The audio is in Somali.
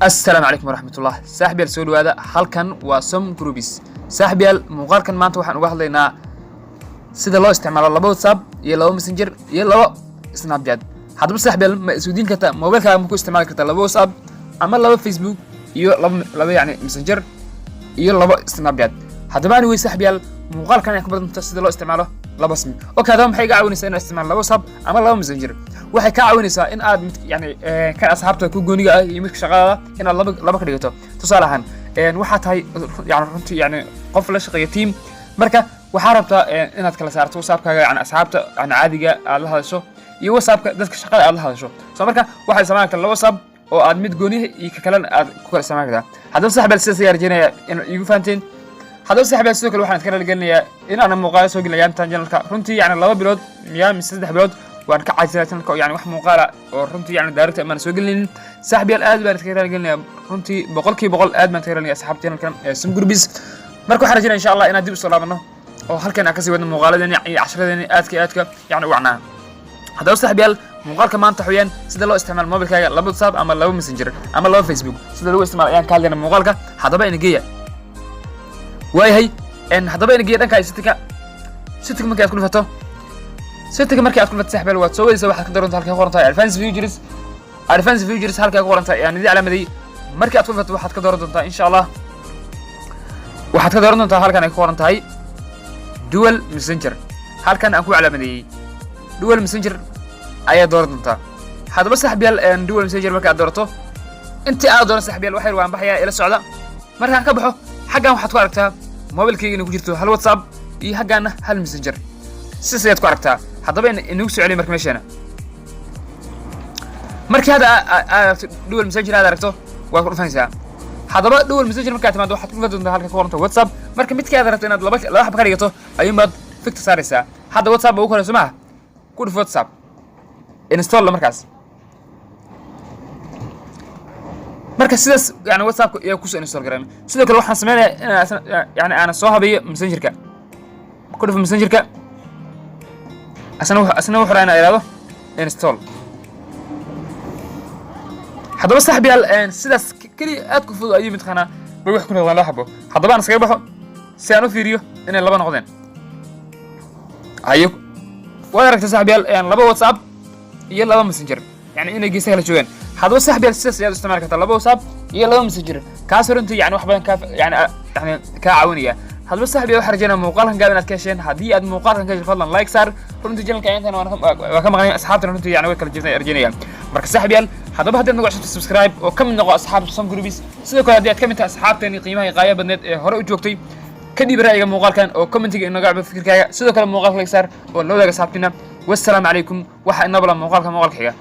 Assalaamu calaykum waraxmatullah. Saaxiibyaal, soo dhawaada. Halkan waa Som Groups. Saaxiibyaal, muuqaalkan maanta waxaan uga hadlaynaa sida loo isticmaalo laba WhatsApp iyo laba Messenger iyo laba Snapchat. Haddaba saaxiibyaal, ma isweydiin kartaa mobilkaaga ma ku isticmaali kartaa laba WhatsApp ama laba Facebook iyo laba yani Messenger iyo laba Snapchat? Haddaba anyway, saaxiibyaal, muuqaalkan ayaan ku baran doontaa sida loo isticmaalo laba sim. Okay, haddaba maxay iga caawinaysaa inaan isticmaalo laba WhatsApp ama laba Messenger? Waxay kaa caawinaysaa in aad mid yani kan asxaabta ku gooniga ah iyo midka shaqada inaad laba laba ka dhigato. Tusaale ahaan, waxaa tahay yani runtii yani qof la shaqeeya team. Marka waxaa rabtaa inaad kala saarto WhatsAppkaaga, yani asxaabta yani caadiga aad la hadasho iyo WhatsAppka dadka shaqada aad la hadasho. So marka waxaad isticmaali kartaa laba WhatsApp oo aad mid gooniha iyo ka kalena aad ku kala isticmaali kartaa. Haddaba saaxiibyaal, sidaas ayaa rajeynaya inaad iigu fahanteen. Haddaba saaxiibyaal, sidoo kale waxaan iska raaligelinayaa in aanan muuqaalo soo gelin ayaantan channelka. Runtii yani 2 bilood miyaa mise 3 bilood waan ka caajisnaa channelka oo yani wax muuqaala oo runtii yani daarigta amaan soo gelinaynin. Saaxiibyaal, aad baan iska raaligelinayaa runtii, 100% aad baan iska raaligelinayaa asxaabta channelkan ee Som Groups. Marka waxaan rajeynaya, insha Allah, inaan dib usoo laabano oo halkan aan kasii wadno muuqaaladeeni iyo casharadeeni aadka aadka yani u wacnaa. Haddaba saaxiibyaal, muuqaalka maanta waxweeyaan sida loo isticmaalo mobilkaaga laba WhatsApp ama laba Messenger ama laba Facebook. Sida lagu isticmaalo ayaan ka hadlayna muuqaalka. Haddaba ina geeya. Waayahay, haddaba ina geeya dhanka settingka. Settingka markii aad ku dhufato, settingka markii aad ku dhufato, saaxiibyaal, waad soo wadaysaa. Waxaad ka daronta halkay ku qoran tahay advanced features. Advanced features halkay ku qoran tahay ayaan idin calaamaday. Markii aad ku dhufato, waxaad ka dooran doontaa, insha Allah, waxaad ka dooran doontaa halkan ay ku qoran tahay dual messenger. Halkan aan ku calaamadeeyey dual messenger ayaa dooran doontaa. Haddaba saaxiibyaal, dual messenger marka aad doorato, intii aad dooran, saaxiibyaal, waxyar waan baxayaa, ila socda. Markaan ka baxo, xaggan waxaad ku aragtaa mobilkayga inay ku jirto hal WhatsApp iyo xaggaana hal Messenger. Sidaas ayaad ku aragtaa. Haddaba inagu soo celiya. Marka meesheena markii hadda aad aragto dual messenger aad aragto, waad ku dhufanaysaa. Haddaba dual messenger markaad timaado, waxaad ku dhufan doontaa halka ku qoranta WhatsApp. Marka midkii aad rabto inaad laba laba xab ka dhigato ayuunbaad tickta saaraysaa. Hadda WhatsApp ba ugu korayso maaha? Ku dhuf WhatsApp, install markaas. Marka sidaas yani WhatsAppka ayaa kusoo install garan. Sidoo kale waxaan sameynayaa inaan yani aanan soo habeeyo Messengerka. Ku dhufo Messengerka, asna wuxuu rabaa inaan ihahdo install. Haddaba saaxiibyaal, sidaas keliya aad ku fudud ayuu midqaanaa bay wax ku noqdaan laba xabo. Haddaba aan iskaga baxo si aan u fiiriyo inay laba noqdeen. Hayo, waad aragtay saaxiibyaal, laba WhatsApp iyo laba Messenger yani inay geesaha kala joogaan. Haddaba saaxiibyaal, sidaas ayaad u isticmaali kartaa laba WhatsApp iyo laba Messenger. Kaas runtii yani wax badan kaa yani kaa caawinaya. Haddaba saaxiibyaal, waxaan rajeynaya muuqaalkan gaab inaad ka hesheen. Haddii aad muuqaalkan ka hesheen, fadlan like saar. Runtii channelka intan waa ka maqnay, asxaabtana runtii yani way kala jirtay rajeynaya. Marka saaxiibyaal, haddaba haddaad nagu cusubto, subscribe oo ka mid noqo asxaabta Som Groups. Sidoo kale, haddii aad ka mid tahay asxaabteeni qiimaha iyo qaaya badneed ee hore u joogtay, ka dhiib ra'yiga muuqaalkan oo commentiga inaga cabo fikirkaaga. Sidoo kale muuqaalka like saar oo la wadaaga asxaabtina. Wassalaamu calaykum. Waxaa inabala muuqaalka muuqaalka xiga.